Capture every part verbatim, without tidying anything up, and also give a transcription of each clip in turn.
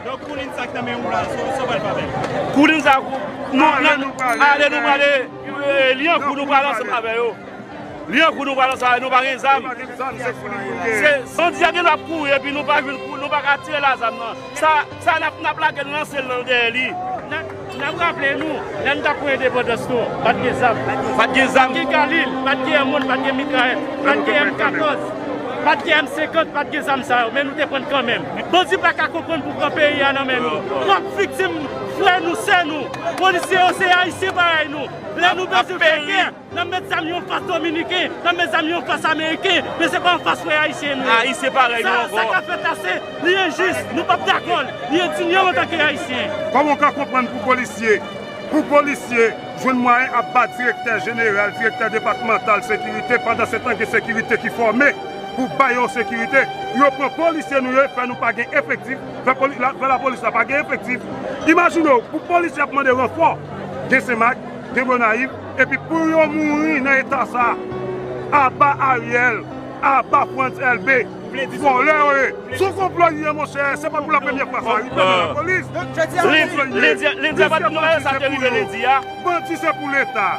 Donk, koulin sa k nan men ou la, sa, sa w pral fè avè l? Koulin sa, nou, ale, nou prale, ale, nou prale, eh, li an kou, nou pral ansanm avè yo. Li an kou, nou pral ansanm avè yo, nou pa gen zam. Se, bandi a gen dwa ap kouri, epi nou pa jwenn kou, nou pa ka tire l a zam nan. Sa, sa n ap, n ap lage l, lanse l nan dèyè li. N ap, n ap raple nou, lè n t ap pran endepandans nou an, pa t gen zam. Pa t gen zam. Pa t gen galil, pa t gen M on, pa t gen mitrayèt, pa t gen M katòz, pa t gen M senkant, pa t gen zam sa yo, men nou te pran kanmenm. Bandi pa ka konprann pou pran peyi a nan men nou. W ap viktim, frè nou, sè nou. Polisye yo se Ayisyen parèy nou. Lè nou bezwen fè gè, n ap met zam yo anfas Dominiken, n ap met zam yo anfas Ameriken, men se pa anfas frè Ayisyen nou. Ayisyen parèy nou ankò. Sa, sa k ap fèt la, se, li enjis, nou p ap dakò l, li endinyè antanke Ayisyen. Kòman w ka konprann pou polisye, pou polisye jwenn mwayen ap ba direktè jeneral, direktè depatmantal sekirite, pandan se tan gen sekirite ki fòme pou ba yo sekirite, yo pran polisye nou yo, fè nou pa gen efektif, fè poli-, la, fè lapolis la pa gen efektif. Imajine w, pou polisye ap mande ranfò, gen Senmak, gen Gonayiv, epi pou yo mouri nan eta sa, aba Ariel, aba Frantz Elbé, vòlè yo ye. Se yon konplo li ye, monchè, se pa pou la premyè fwa sa rive nan lapolis. Se yon konplo li ye. Lendi a, lendi a, pa t nou sa te rive lendi a. Bandi se pou Leta.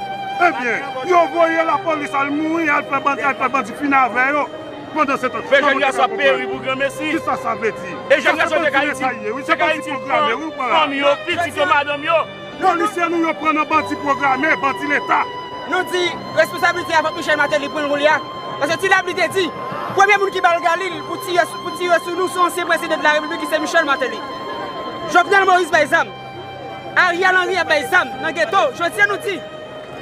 Ebyen, yo voye lapolis al mouri, al fè bandi, al fè bandi fini avè yo. Pandan se tan, men jèn gason ap peri pou granmesi. Kisa sa vle di? E jèn gason te ka itil, te ka itil fanmi yo, pitit yo, madanm yo. Polisye nou yo pran nan bandi pwograme, bandi Leta. Nou di responsablite a fòk Michel Martelly pran l kounye a. Paske ti Labli te di, premye moun ki ba l galil pou tire sou, pou tire sou nou, se ansyen prezidan de la repiblik ki se Michel Martelly. Jovenel Moïse bay zam. Ariel Henry ap bay zam nan geto. Jodi a nou di,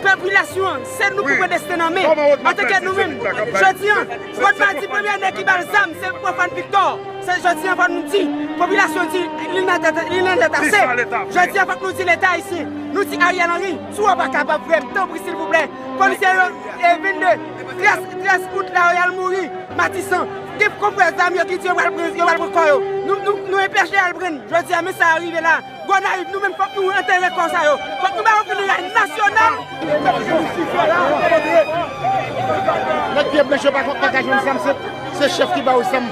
popilasyon an, se nou pou pran desten nan men. Antanke nou menm, jodi a, fòk nou di premye nèg ki ba l zam, se Profane Victor. Se jodi a, fòk nou di, popilasyon di, li nan tèt, li nan tèt ase. Jodi a, fòk nou di Leta ayisyen, nou di Ariel Henry, si w pa kapab vrèman, tanpri, silvouplè, polisye yo, e vennde, trèz, trèz out la, yo al mouri, Matisan. Gen konfrè zam yo ki di yo pral pran, yo pral pran kò yo. Nou, nou, nou enpeche al pran. Jodi a, men sa rive la. Gonayiv, nou menm, fòk nou antere kò sa yo. Fòk nou ba yo fineray nasyonal. Nèg pye blanch yo pa, pa ka jwenn zam, se, se chèf ki ba yo zam.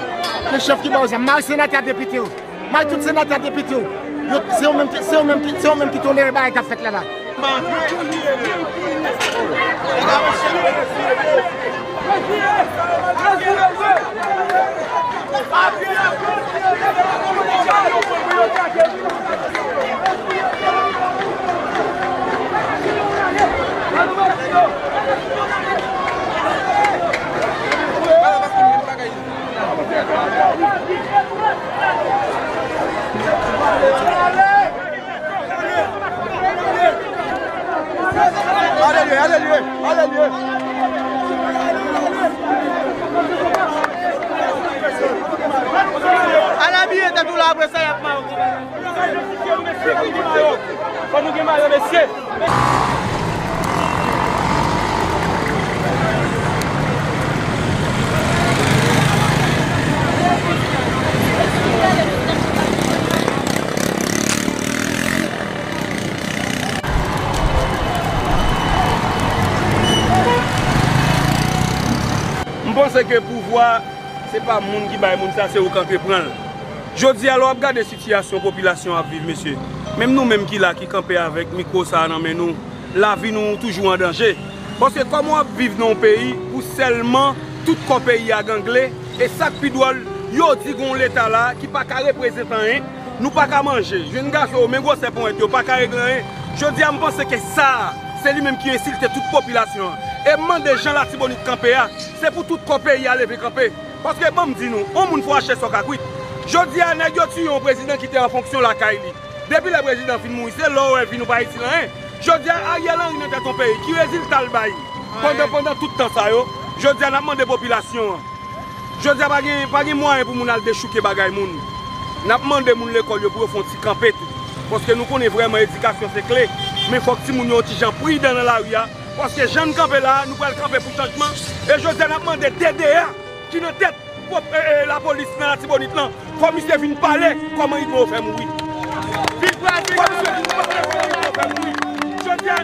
Se chèf ki ba yo zam. Mari senatè a, depite yo. Mari tout senatè a, depite yo. Yo, se yo menm ki, se yo menm ki, se yo menm ki tolere bagay k ap fèt la la. Ale lye, ale lye, ale lye. Al abiye tèt ou la, apre sa y ap mayo. Fò nou gen mayo, mesye. M panse ke pouvwa, se pa moun ki bay moun sa, se ou k antreprann l. Jodi a, lè w ap gade sitiyasyon popilasyon ap viv, mesye, menm nou menm ki la, ki kanpe avèk mikwo sa a nan men nou, lavi nou toujou an danje. Paske kòman w ap viv nan yon peyi pou sèlman tout kò peyi a gangle, e sa k pi dwòl, yo di gen yon Leta la ki pa ka reprezante anyen, nou pa ka manje, jèn gason yo, men gwosè ponyèt yo, pa ka regle anyen. Jodi a, m panse ke sa a, se li menm ki ensilte tout popilasyon an. E m mande jan Latibonit kanpe a, se pou tout kò peyi a leve kanpe. Paske ban m di nou, yon moun fò achte sa w ka kwit. Jodi a, nèg yo tiye yon prezidan ki te an fonksyon lakay li. Depi lè prezidan fin mouri, se lò w wè vi nou pa itil anyen. Jodi a, Ariel Henry nan tèt yon peyi, ki rezilta l bay pandan, pandan tout tan sa yo? Jodi a, n ap mande popilasyon an. Jodi a, pa gen, pa gen mwayen pou moun al dechouke bagay moun. N ap mande moun lekòl yo pou yo fè yon ti kanpe tou. Paske nou konnen vrèman edikasyon se kle. Men fòk timoun yo yon ti jan pridan nan lari a. Paske jan n kanpe la a, nou pral kanpe pou chanjman. E jodi a, n ap mande D D A ki nan tèt pwòp, e, e, lapolis nan Latibonit lan, fò misye vin pale kòman Igbo fè mouri. Fò misye vin pale kòman Igbo fè mouri. Jodi a,